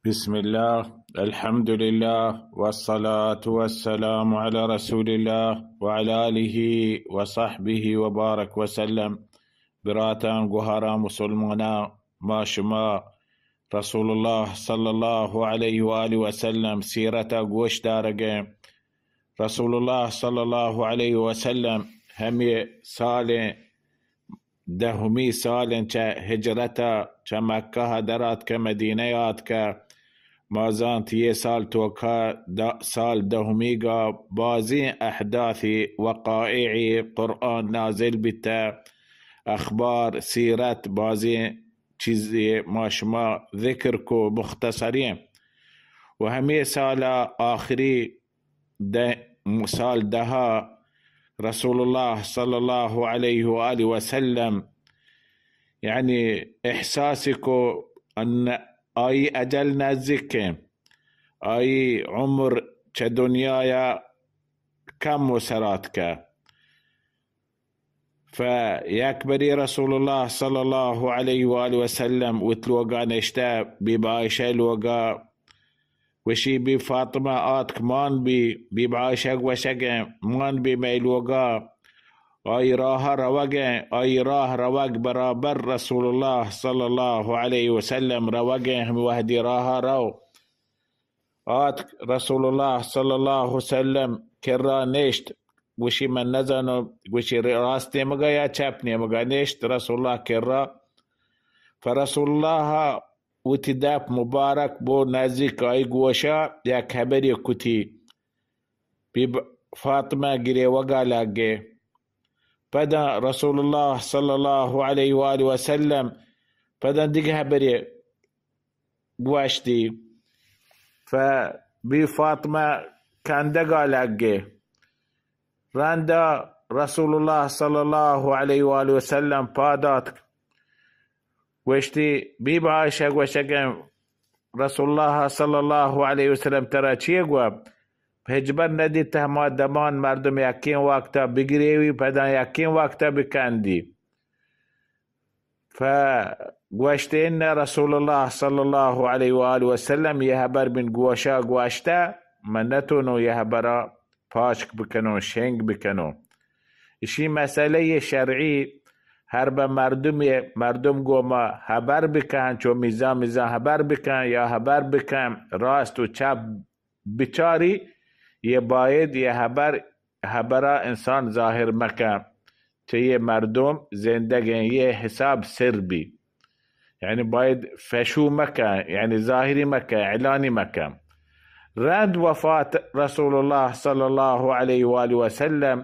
بسم الله، الحمد لله، والصلاة والسلام على رسول الله وعلى آله وصحبه وبارك وسلم. براتان گوهران مسلمانان، ما شما رسول الله صلى الله عليه وآله وسلم سیرتا گوش دارگیں. رسول الله صلى الله عليه وسلم ہمے سالیں دہمی سال انت چہ ہجرت ء چہ مکہ ء در آتکہ، مدینہ ء آتکہ. ما زانت یہ سال توکا د-، سال دہمیگا بازیں احداثی وقائعی قرآن نازل بیتہ، اخبار، سیرت، بازیں چیزے ما شما ذکر کو مختصریں. و ہمے سال آخری دہ، سال دہا رسول اللہ صلی اللہ علیہ وآلہ وسلم، یعنی احساس کو ان آئی اجل نزدیک ہیں، آئی عمر چہ دنیا یا کم و سرات کا. ف یک بری رسول اللہ صلی اللہ علیہ وآلہ وسلم وت لوگا نشتہ، بی بی عائشہ لوگا، وشی بی فاطمہ آتک مان بی، بی بی عائشہ گوشگیں مان بی مئے لوگا، آئی راہ روگیں، آئی راہ روگ برابر رسول اللہ صلی اللہ علیہ وسلم روگیں، ہم وحدی راہ رو. آتک رسول اللہ صلی اللہ علیہ وسلم کرا نشت، گوشی من نزانو، گوشی راست نیمگا یا چپ نیمگا نشت رسول اللہ کرا. فرسول اللہ وتی دپ مبارک بو نزدیک آئی گوشا یک ہبری کتی، بی ب-، فاطمہ گریوگا لگے. پدا رسول اللہ صلی اللہ علیہ وآلہ وسلم پدا دگہ ہبری گوشتی، ف بی فاطمہ کندگا لگے. رندا رسول اللہ صلی اللہ علیہ وآلہ وسلم پادات گوشتی، بی بی عائشہ گوشگیں، رسول اللہ صلی اللہ علیہ وسلم ترا چیے گوا؟ ہچبر ندیت ہما دمان مردم یکیں وقتا بگریوی، پدا یکیں وقتا بکندی. ف گوشت، ان رسول اللہ صلی اللہ علیہ وآلہ وسلم یہ ہبر بن گوشا گوشتہ، من نتونو یہ ہبرا پاشک بکنو، شنگ بکنو. اشی مسئلہ یہ شرعی، ہر بہ مردم یہ مردم گوما ہبر بکن، چو میزان میزان ہبر بکن یا ہبر بکن، راست و چپ بچاری، یہ باید یہ ہبر، ہبرا انسان ظاہر مکن، چہ یہ مردم زندگیں، یہ حساب سر بی. یعنی باید فشو مکن، یعنی ظاہری مکن، اعلانی مکن. رند وفات رسول اللہ صلی اللہ علیہ وآلہ وسلم،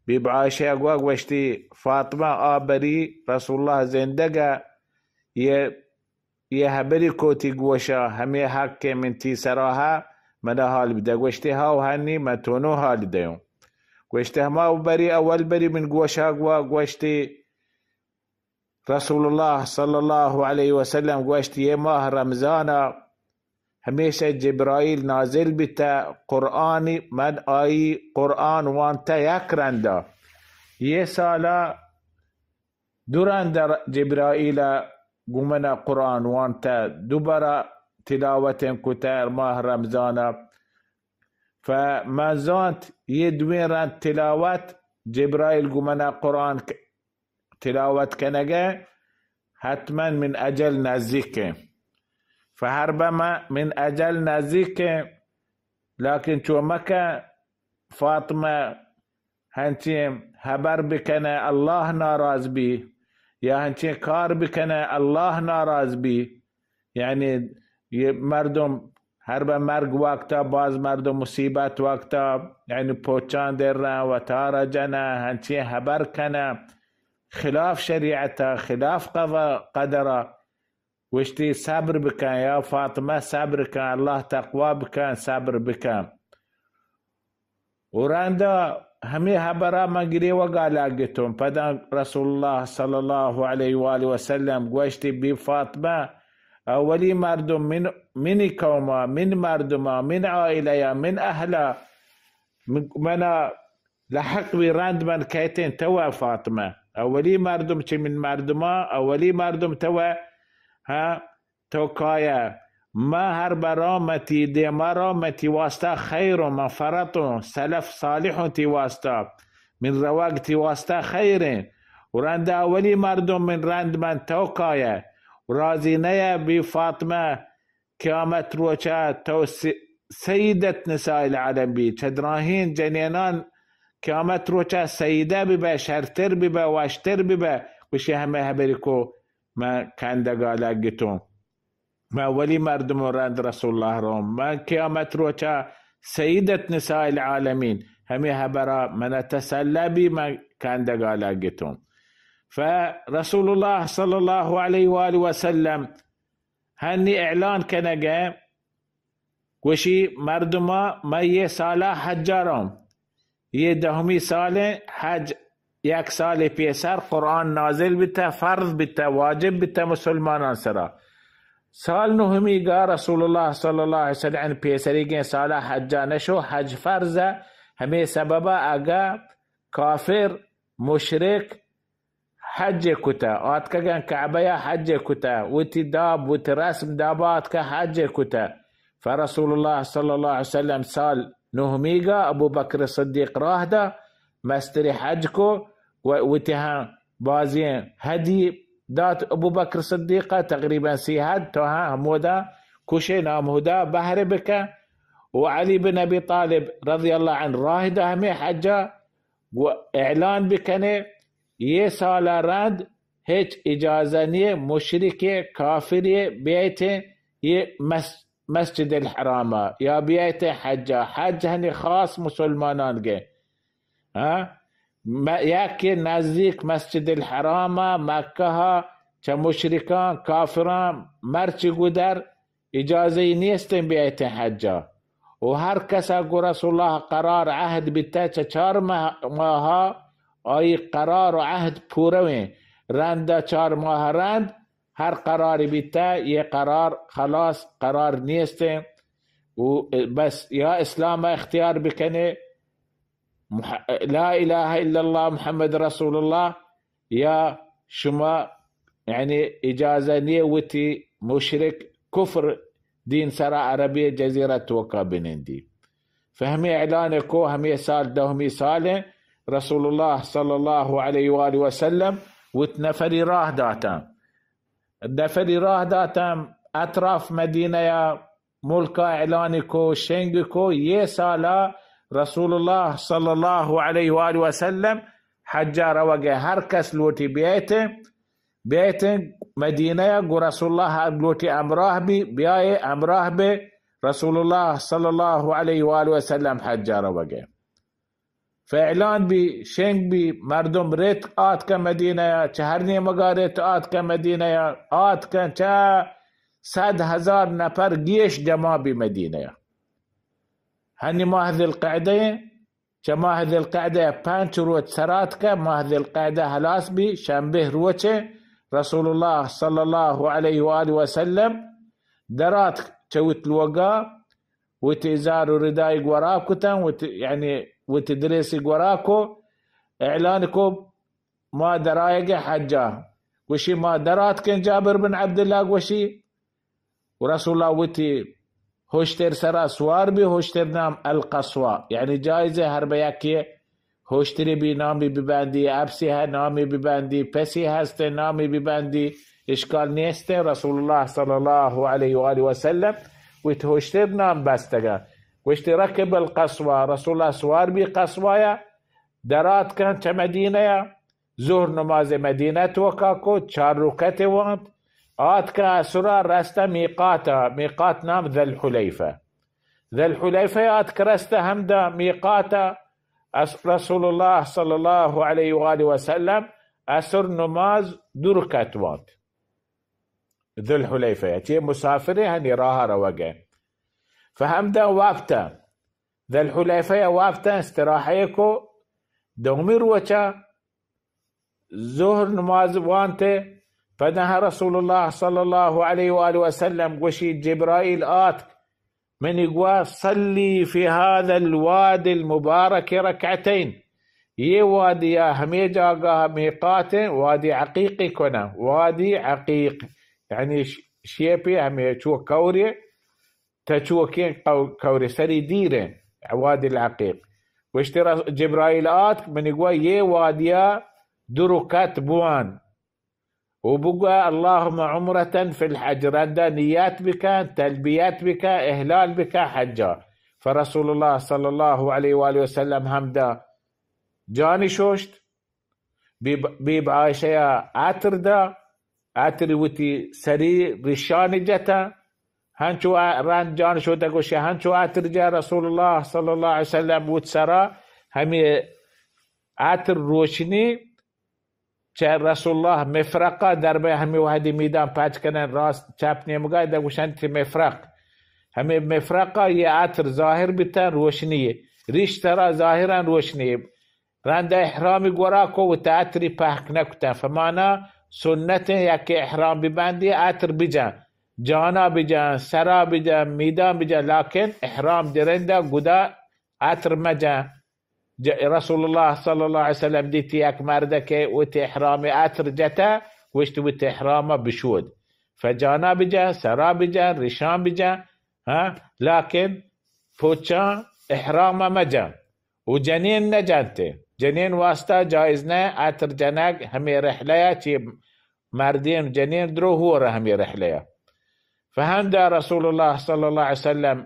بی بی عائشہ گوا گوشتی، فاطمہ آ بری رسول اللہ زندگا، یہ یہ ہبری کوتی گوشا، ہمے حق کہ من تی سراہا منا حال بدہ. گوشتی، ہاو ہنی من تونو حال دیوں. گوشتی، ہما بری اول بری من گوشا گوا گوشتی، رسول اللہ صلی اللہ علیہ وسلم گوشتی، یہ ماہ رمضانا ہمیشہ جبرائیل نازل بیتہ، قرآنی من آئی قرآن وانتہ یک رندا. یہ سالا دو رند جبرائیل گوں منا قرآن وانتہ، دوبارہ تلاوت کتہ ماہ رمضان. ف من زانت یہ دویں رند تلاوت جبرائیل گوں منا قرآن ک-، تلاوت کنگہ، حتماً من اجل نزدیک ہیں. فہر بہ من، من اجل نزدیک ہیں، لیکن چو مکہ فاطمہ ہنچیں ہبر بکنہ اللہ ناراض بی، یا ہنچیں کار بکنہ اللہ ناراض بی. یعنی یہ مردم ہر بہ مرگ وقتا، باز مردم مصیبت وقتا، یعنی پوچان درن، وتارا جنہ، ہنچیں ہبر کنہ، خلاف شریعتا، خلاف قضا قدرا. گوشتی، صبر بکن یا فاطمہ، صبر کن، اللہ تقوی بکن، صبر بکن. و رندا ہمے ہبرا من گریوگا لگتوں. پدا رسول اللہ صلی اللہ علیہ وآلہ وسلم گوشتی، بی فاطمہ، اولی مردم من، منی قوما، من مردما، من عائلہ یا من اہلا، من، منا لحق بی رند من کیتیں تو فاطمہ. اولی مردم چہ من مردما، اولی مردم تو، ہاں، تو کایہ. ما ہر برا متی دیما را متی واسطہ خیر و من فرط و سلف صالح و تی واسطہ من روگ تی واسطہ خیر ہیں۔ و رند اولی مردم من رند من تو کایہ و راضی نیہ بی فاطمہ قیامت روچا تو س-، سیدت نساء العالم بی، چہ دراہیں جنینان قیامت روچا سیدہ ببہ، شرتر ببہ، وشتر ببہ۔ گوشی ہمے ہبری کو من کندگا لگتوں۔ من اولی مردم رند رسول اللہ رو، من قیامت روچا سیدت نساء العالمین، ہمے ہبرا من تسلی بی، من کندگا لگتوں۔ فرسول اللہ صلی اللہ علیہ وآلہ وسلم ہنی اعلان کنگے، گوشی مردما من یہ سالا حجا روں۔ یہ دہمی سال حج، یک سال پیسر قرآن نازل بیتا، فرض بیتا، واجب بیتا مسلمانان سرا۔ سال نہمی گا رسول اللہ صلی اللہ علیہ وسلم پیسریگیں سالا حجا نشو، حج فرض، ہمیں سببا اگا کافر، مشرک، حج کتہ، آتکگن کعبہ ء حج کتہ، وتی داب، وتی رسم دابا آتکہ حج کتہ۔ فرسول اللہ صلی اللہ علیہ وسلم سال نہمیگا ابو بکر صدیق راہ دا، مستر حج کو و وتی ہاں بازیں حدی دات ابو بکر صدیق، تقریباً سی حد تو ہاں ہمودا کشے نام ہدا بہر بکہ و علی بن ابی طالب رضی اللہ عنہ راہ دا ہمیں حجا گو اعلان بکنے، یہ سالا رند ہچ اجازہ نیے مشرکے کافرے بیایتیں یہ مس-، مسجد الحرام یا بیایتیں حجا۔ حج ہنی خاص مسلمانان گے۔ ہاں؟ م-، یکے نزدیک مسجد الحرام، مکہ، چہ مشرکان، کافران، مرچی گودر، اجازہ ای نیستیں بیایتیں حجا۔ و ہر کسا گو رسول اللہ قرار عہد بیتا چہ چار ماہ، ماہا آئی قرار و عہد پورویں۔ رندا چار ماہ رند ہر قراری بیتا، یہ قرار خلاص قرار نیستیں۔ و بس یا اسلام اختیار بکنے، مح-، لا الہ الا اللہ محمد رسول اللہ، یا شما یعنی اجازہ نیے وتی مشرک کفر دین سرا عربی جزیرہ توکا بنندی۔ فہمی اعلان کو ہمیں سال دہمی سال ہیں رسول اللہ صلی اللہ علیہ وآلہ وسلم وت نفری راہ داتا۔ نفری راہ داتا اطراف مدینہ یا ملکا اعلان کو، شنگ کو، یہ سالا رسول اللہ صلی اللہ علیہ وآلہ وسلم حجا روگے۔ ہر کس لوٹی بیایتے، بیایتے مدینہ یا گو رسول اللہ لوٹی امراہ بی، بیائے امراہ بے رسول اللہ صلی اللہ علیہ وآلہ وسلم حجا روگے۔ فاعلان بی، شنگ بی، مردم ریت آتکہ مدینہ یا، چہ ہر نیمگا ریت آتکہ مدینہ یا، آتکہ چہ صد ہزار نفر گیش جمع بی مدینہ یا۔ ہنی ماہ ذی القعدہ، چہ ماہ ذی القعدہ پنچ روچ سراتکہ، ماہ ذی القعدہ ہلاس بی، شنبہ روچے رسول اللہ صلی اللہ علیہ وآلہ وسلم دراتک چہ وت لوگا، وتی ازار و ردائی گورا کتن، وتی، یعنی وتی دریسی گورا کو، اعلان کو، ما درآیگ حجا۔ گوشی، ما دراتکن، جابر بن عبداللہ گوشی، و رسول اللہ وتی ہشتر سرا سوار بی، ہشتر نام القصوہ، یعنی جائز ہر بیکی ہشتری بی نامی ببندی، اپسی ہے نامی ببندی، پسی ہست نامی ببندی، اشکال نیست۔ رسول اللہ صلی اللہ علیہ وآلہ وسلم وت ہشتر نام بستگا۔ گوشتی رکب القصوہ، رسول اللہ سوار بی قصوایا، دراتکن چہ مدینہ یا، ظہر نماز مدینہ توکا کو، چار رکعت وانت، آتکن اسرا رستہ میقاتا، میقات نام ذی الحلیفہ۔ ذی الحلیفہ آتک رستہ ہمدا میقاتا اس-، رسول اللہ صلی اللہ علیہ وآلہ وسلم عصر نماز دو رکعت وانت۔ ذی الحلیفہ چہ مسافرے ہنی راہ روگے۔ فہمدا وپتا۔ ذی الحلیفہ وپتا استراحہ کو، دومی روچا ظہر نماز وانتے، پدا رسول اللہ صلی اللہ علیہ وآلہ وسلم گوشی، جبرائیل آتک، منی گوا، صلی فی هذا الوادی المبارک رکعتین، یہ وادی یا ہمیں جاگہ میقات ہیں، وادی عقیق کنا، وادی عقیق، یعنی ش-، شیپی ہمیں چو کوری، تچوکیں کو-، کوری سری دیریں، وادی العقیق. گوشتی رس-، جبرائیل آتک، منی گوا یہ وادیا درو کت بوان. و بگوا اللهم عمرة في الحج، رندا نیت بکن، تلبیت بکن، احلال بکن حجا. فرسول الله صلى الله عليه وآله وسلم ہمدا جانی شوشت، بیب، بیب عائشہ یا عطر دا، عطر وتی سری ریشانی جتا، ہنچو آ-، رند جان شوتا گوشی، ہنچو عطر جا رسول اللہ صلی اللہ علیہ وسلم وت سرا، ہمی عطر روشنی چہ رسول اللہ مفرقہ در بہ ہمی وحدی میدان پچ کنن، راست چپ نیمگا دا گوشن تی مفرق. ہمی مفرقہ یہ عطر ظاہر بیتن روشنی، ریش سرا ظاہرا روشنی. رند احرامی گورا کو و تا عطری پہک نکتن. فمانا سنت یا کہ احرام ببندی عطر بجن، جانا بجن، سرا بجن، میدان بجن، لکن احرام درندا گدا عطر مجن. ج-، رسول اللہ صلی اللہ علیہ وسلم دیتی یک مرد کہ وتی احرام عطر جتا، گوشت وتی احرام بشود. فجانا بجن، سرا بجن، ریشان بجن، ہاں، لکن پوچاں احرام مجن. و جنین نہ جنتے. جنین واسطہ جائز نہ عطر جنگ ہمیں رحلہ چی مردین جنین درو ہو رہا ہمیں رحلہ. فہندا رسول اللہ صلی اللہ علیہ وسلم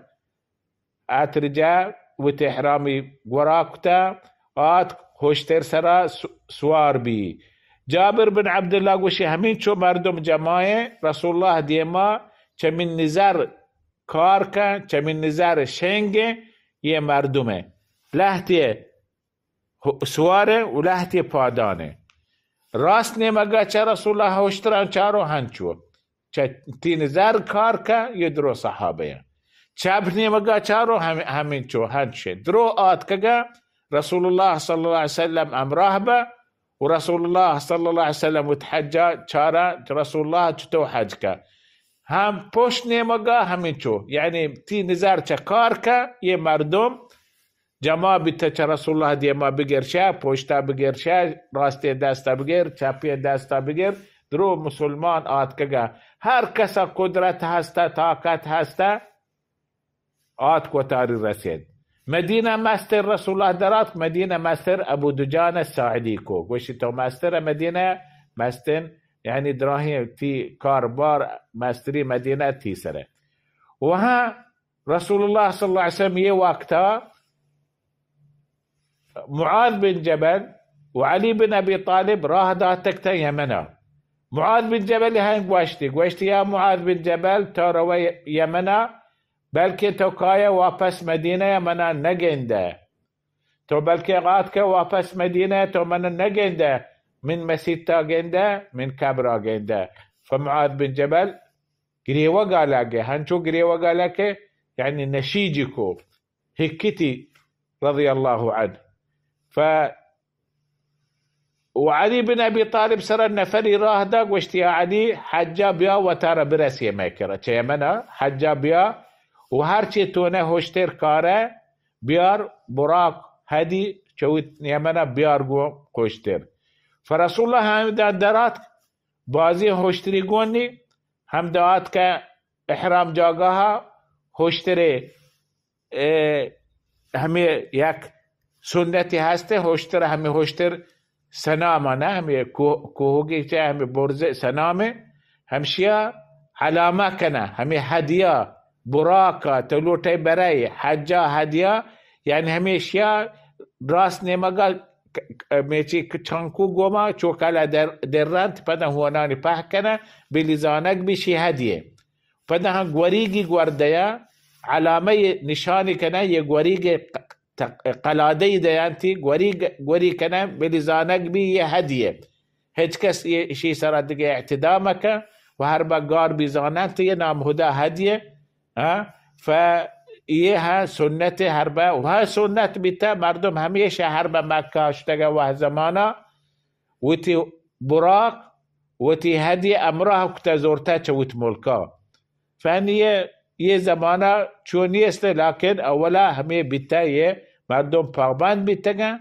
عطر جا وت احرامی گورا کتا، آت ہوشتر سرا سو-، سوار بی. جابر بن عبداللہ گوشی ہمین چو مردم جماعیں رسول اللہ دیما چمین نظر کار کن، چمین نظر شنگیں یہ مردمیں. لہتے ہو-، سواریں و لہتے پادانیں. راست نیمگا چہ رسول اللہ ہوشتران چارو ہنچو. چہ تین زر کار کن یہ درو صحابہ ہیں. چپ نیمگا چارو ہم-، ہمینچو ہنچے. درو آتکگا رسول اللہ صلی اللہ علیہ وسلم امراہ با و رسول اللہ صلی اللہ علیہ وسلم وت حجا چارا رسول اللہ چتو حج کا. ہم پشت نیمگا ہمینچو، یعنی تین زر چہ کار کا یہ مردم جمع بیت چہ رسول اللہ دیما بگر شہ، پشتا بگر شہ، راستیں دستا بگر، چپیں دستا بگر، درو مسلمان آتکگا. ہر کسا قدرت ہستا، طاقت ہستا، آتک وتاری رسید. مدینہ مستر رسول اللہ دراتک، مدینہ مستر ابو دجانہ ساعدی کو. گوشی تو مستر مدینہ مستن، یعنی دراہیں تی کاربار مستری مدینہ تی سرے. وہاں رسول اللہ صلی اللہ علیہ وسلم یہ وقتا معاذ بن جبل و علی بن ابی طالب راہ داتک تا یمنا. معاذ بن جبل ہن گوشتی، گوشتی یا معاذ بن جبل، تو روی یمنا، بلکہ تو کایا واپس مدینہ منا نگندہ. تو بلکہ آتکہ واپس مدینہ تو من نگندہ، من مسیتا گندہ، من قبرا گندہ. فمعاذ بن جبل گریوگا لگے، ہنچو گریوگا لگے، یعنی نشیجی کو، ہکتی رضی اللہ عنہ. ف و علی بن ابی طالب سر نفری راہ دا، گوشتی یا علی، حجا بیا وتارا برسی مکرا، چہ یمنا حجا بیا و ہر چی تو نہ ہوشتر کارہ بیار، براق ہدی چوت یمنا بیار گو ہوشتر. فرسول اللہ ہمدا درات، بازی ہوشتری گونی ہمدا آتکہ احرام جاگاہا ہوشترے، اے، ہمیں یک سنتی ہستے، ہوشتر، ہمیں ہوشتر سنام نہ، ہمیں کوہ-، کوہگی چہ ہمیں برز سنام، ہمشیا علامہ کنا، ہمیں ہدیہ، براقا، تو لوٹے برے، حجا ہدیہ، یعنی ہمیشیا راست نیمگا ک-، ک-، میچی ک-، چانکو گوما چوکالا در-، درنت، پدا ہونانی پہ کنا، بلی زانگ بی شی ہدیہ. پدا ہاں گوریگی گوردیا علامہ نشانی کنا، یہ گوریگ ق-، ق-، قلادہ دیانتی، گوریگ، گوری کنا، بلی زانگ بی یہ ہدیہ. ہچ کس یہ شی سرا دگہ اعتدا مکن و ہر بگار بی زاننت یہ نام ہدا ہدیہ. ہاں؟ ف یہ ہاں سنت ہر بہ، و ہاں سنت بیتا مردم ہمیشہ ہر بہ مکہ شتگا و زمانہ وتی براق، وتی ہدی امراہ کتا زورتا چہ وت ملکا. فن یہ، یہ زمانہ چو نیست، لیکن اولا ہمیں بیتا یہ مردم پابند بیتگن،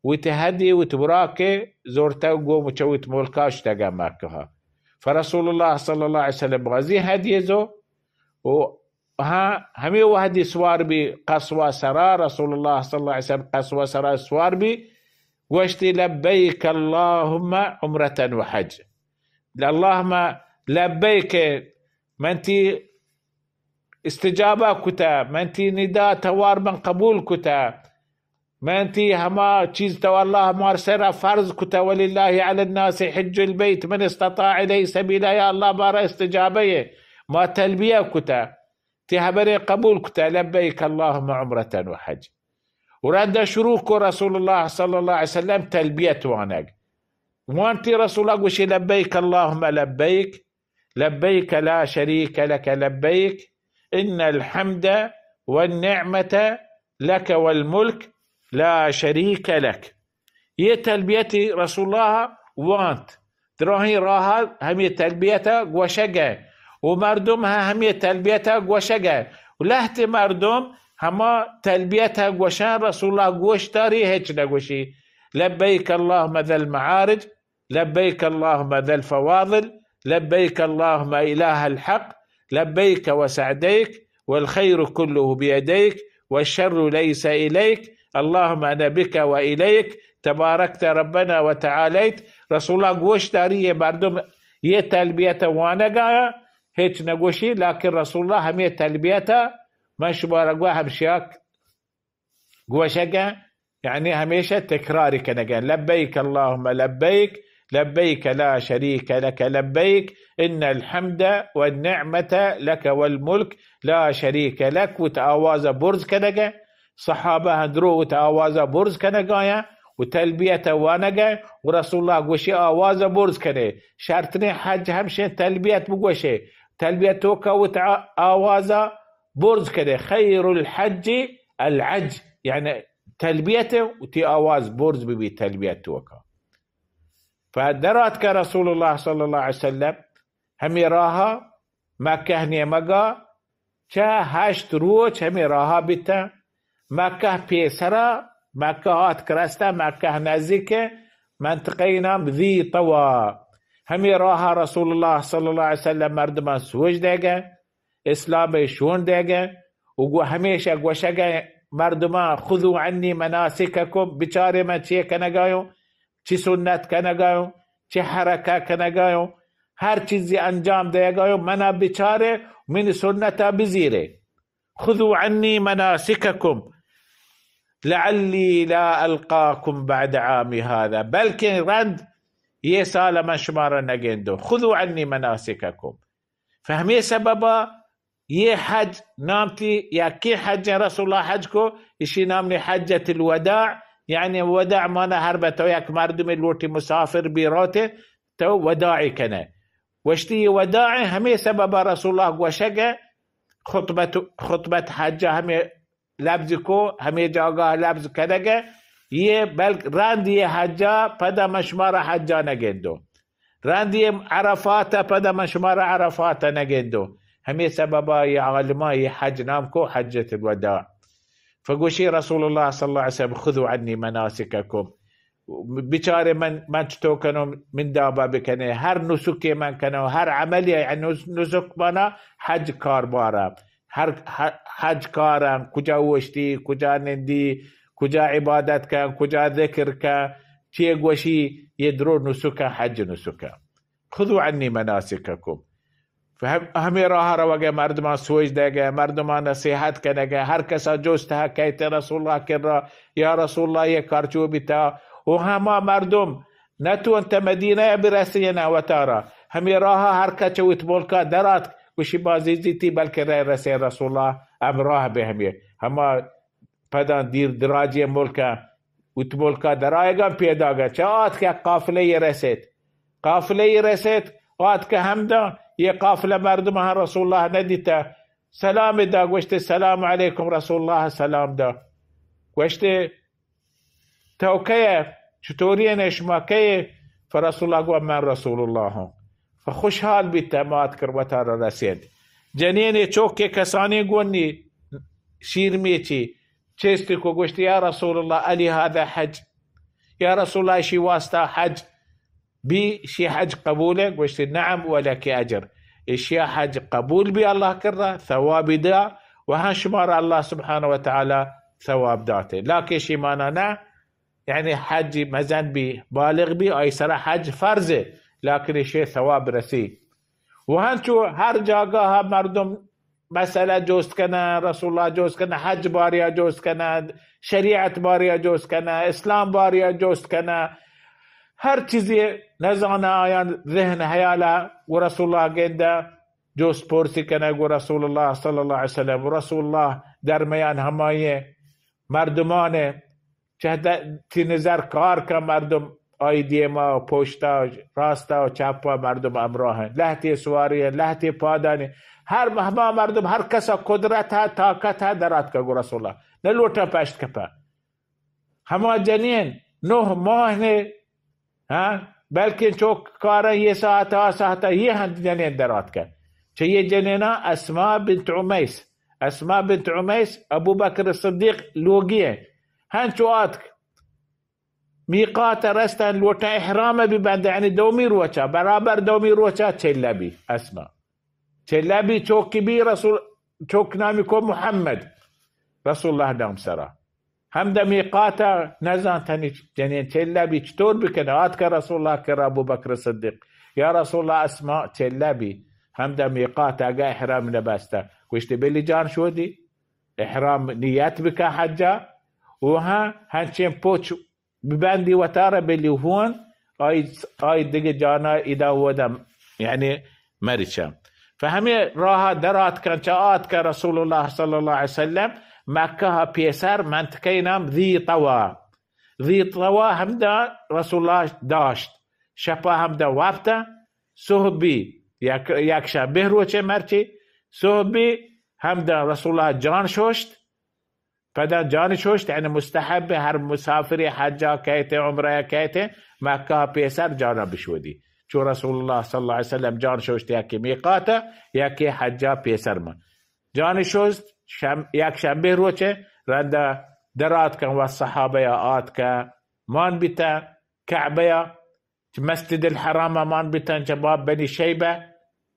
وتی ہدی وت براق زورتا گوم چہ وت ملکا شتگن مکہ. فرسول الله صلى الله عليه وسلم بازیں هدیے زو و ها، همے وهدی سوار بی قصوه سرا، رسول الله صلى الله عليه وسلم قصوه سرا سوار بی، گوشتی: لبیک اللهم عمرة وحج. اللهم لبیک، من تی استجابه کتا، من تی ندا توار من قبول کتا، من تی هما چیز تو الله مار سرا فرض کتا، ولله علی الناس حج البیت من استطاع الیه سبیلا. یا الله، مارا استجابه یه، ما تلبیه کتا، تی هبره قبول کتا، لبیک اللهم عمرة وحج. و رنده شروع کو رسول الله صلى الله عليه وسلم تلبیت وانگ. وانتی رسول الله گوشی: لبیک اللهم لبیک، لبیک لا شریک لک لبیک، ان الحمد والنعمة لک والملک لا شریک لک. یہ تلبیتی رسول الله وانت. دراہیں راہا ہمے تلبیتا گوشگا و مردم ہم ہمے تلبیتا گوشگا و لہتے مردم ہما تلبیتا گوشن، رسول الله گوش داری، ہچ نگوشی. لبیک اللهم ذا المعارج، لبیک اللهم ذا الفواضل، لبیک اللهم اله الحق، لبیک وسعدیک، والخیر كله بيديك، والشر ليس إليك، اللهم أنا بك وإليك، تباركت ربنا وتعاليت. رسول الله گوش داری، یہ مردم یہ تلبیت وانگا، ہچ نگوشی، لكن رسول الله ہمے تلبیت من شمارا گو ہمشیاک گوشگا، یعنی ہمیشہ تکرار کنگا: لبیک اللهم لبیک، لبیک لا شریک لک لبیک، ان الحمد والنعمة لک والملک لا شریک لک. وت آواز برز کنگا، صحابہ ہندرو وت آواز برز کنگایا و تلبیت وانگا و رسول الله گوشی آواز برز کنے. شرط نے حج ہمشہ تلبیت بگوشے، تلبیت توکا وت آ-، آواز برز کنے. خیر الحج العج، یعنی تلبیت و تی آواز برز ببی تلبیت توکا. فدراتک رسول الله صلى الله عليه وسلم ہمے راہا مکہ نیمگا چہ ہشت روچ ہمے راہا بیتا. مکہ پیسرا، مکہ آتک رستا، مکہ نزدیک منطقہ نام ذی طوا. ہمے راہا رسول الله صلى الله عليه وسلم مردمان سوج دیگا، اسلام شون دیگا و گو ہمیشہ گوشگا مردمان: خذوا عنی مناسککم، بچارے من چی کنگایوں، چی سنت کنگایوں، چی حرکہ کنگایوں، ہر چیزی انجام دیگایوں، منا بچارے، منی سنتا بزیرے. خذوا عنی مناسککم لعلی لا القاکم بعد عامی هذا، بلکن رند یہ سال من شمارا نگندو. خذوا عنی مناسککم. فہمی سببا یہ حج نام تی یکی حج رسول الله حج کو، اشی نام نے حجۃ الوداع، یعنی وداع مانا ہر بتو یک مردم لوٹی مسافر بی روتے تو وداعی کنے. وشتی یہ وداع ہمے سببا رسول الله گوشگا خطبت، خطبت حج ہمے لبز کو، ہمے جاگہ لبز کنگا، یہ بلک رند یہ حجا پدا من شمارا حجا نگندو. رند یہ عرفات پدا من شمارا عرفات نگندو. ہمے سببا یہ عالما یہ حج نام کو حجۃ الوداع. فگوشی رسول الله صلى الله عليه وسلم: خذوا عنی مناسککم. بچارے من، من چطور کنوں، من دابا بکنے، ہر نسکے من کنوں، ہر عملی، یعنی نس-، نسک مانا حج کاربارا، ہر ح-، حج کارا، کجا اوشتی، کجا نندی، کجا عبادت کن، کجا ذکر کن، چی گوشی، یہ درو نسکا، حج نسکا. خذوا عنی مناسککم. فہم-، ہمے راہ روگے مردمان سوج دے گئے، مردمان نصیحت کنے گئے، ہر کسا جست ہے کہتے رسول اللہ کرا، یا رسول اللہ یہ کار چو بیتا؟ و ہما مردم نہ تو انت مدینہ برسینا وتارا، ہمے راہ ہر کچ وت ملکا درات، گوشی بازی زیتی بلکہ رہ رسے رسول اللہ ہمراہ بہ ہمے۔ ہما پداں دیر دراجیں ملکاں، وت ملکا درآیگاں پیداگا چہ آتک یک قافلہ یے رسیت۔ قافلہ یے رسیت، آتک ہمدا، یہ قافلہ مردماں رسول اللہ ندیتا۔ سلام دا، گوشتے، سلام علیکم، رسول اللہ سلام دا۔ گوشتے، تو کئے؟ چطوری ئے؟ شما کئے؟ فرسول اللہ گو، من رسول اللہ ہوں۔ فخوشحال بیت، مات کر وتارا رسید۔ جنین چوک کسانی گونی شیر میچی چستی کو، گوشتی، یا رسول اللہ، الی هذا حج؟ یا رسول اللہ، اشی واسطہ حج؟ بی شی حج قبول ہے؟ گوشتی نعم ولک اجر. اشیا حج قبول بی اللہ کرا، ثوابی دا، و ہاں شمارا اللہ سبحانہ و تعالی ثواب داتے. لاکہ شی مانا نہ، یعنی حج مزن بی، بالغ بی، آئی سرا حج فرض ہے، لاکہ اشی ثواب رسی. و ہنچو ہر جاگاہ مردم مسئلہ جوست کنہ، رسول اللہ جوست کنہ، حج باریا جوست کنہ، شریعت باریا جوست کنہ، اسلام باریا جوست کنہ، ہر چیزی نزانہ آیان ذہن حیالہ گو رسول اللہ گندہ جوست پرسی کنہ گو رسول اللہ صلی اللہ علیہ وسلم. و رسول اللہ درمیان ہمائی مردمان چہ د-، تی نظر کار کن مردم آئی دیما و پشتا و راستا و چپا مردم ہمراہ ہیں. لہتی سواری ہیں، لہتی پادانی، ہر مہما مردم، ہر کسا قدرت ہے، طاقت ہے، درات کا گو رسول اللہ. نہ لوٹا پشت کپا. ہما جنین نہ ماہ نے، ہاں، بلکہ چوک کارا یہ ساعت، آ ساعت، یہ ہم جنین درات کا. چہ یہ جنینا اسماء بنت عمیس، اسماء بنت عمیس ابو بکر صدیق لوگی ہیں. ہنچو آتک میقات رستن لوٹا احرام بی بندہ، یعنی دومی روچا، برابر دومی روچا چلہ بی اسماء. چلہ بی چوکی بی رسول، چوک نامی کو محمد، رسول اللہ نام سرا. ہمدا میقات نزانتنی جنین چلہ بی چطور بکنہ. آتکہ رسول اللہ کرا ابو بکر صدیق، یا رسول اللہ اسماء چلہ بی، ہمدا میقات اگہ احرام نبستہ. گوشتی بلی جان شودی، احرام نیت بکا حجا، و ہاں ہنچین پوچ ببندی وتارا بلی ہون، آئی، آئی دگہ جانا ادا ودا، یعنی مرچا. فہمی راہ درات کن چا آتکہ رسول اللہ صلی اللہ علیہ وسلم مکہ پیسر منطقہ نام ذی طوا. ذی طوا ہمدا رسول اللہ داشت. شپا ہمدا وپتا، صحبی، یک، یک شنبہ روچے مرچی، صحبی ہمدا رسول اللہ جان شوشت. پدا جان شوشت، یعنی مستحب ہر مسافر حجا کہتے، عمرہ کہتے، مکہ پیسر جانا بشودی. چو رسول اللہ صلی اللہ علیہ وسلم جان شوشت یکی میقات، یکی حجا پیسر من. جان شوشت شم-، یک شنبہ روچے رندا درات کن و صحابہ آتکہ مان بیتا کعبہ چہ مسجد الحرام مان بیتن، چہ باب بنی شیبہ،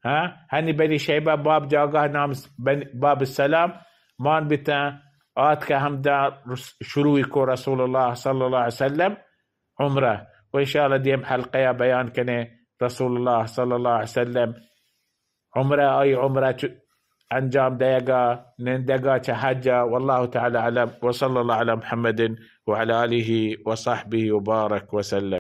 ہاں، ہنی بنی شیبہ باب جاگہ نام س-، بن-، باب السلام مان بیتن، آتکہ ہمدا رس-، شروع کو رسول اللہ صلی اللہ علیہ وسلم عمرہ. و انشاءاللہ دیم حلقہ یا بیان کنے رسول اللہ صلی اللہ علیہ وسلم عمرہ، آئی عمرہ چ-، انجام دیگا، نندگا چہ حجا. واللہ تعالی اعلم، وصلی اللہ علی محمد وعلی آلہ وصحبہ وبارک وسلم.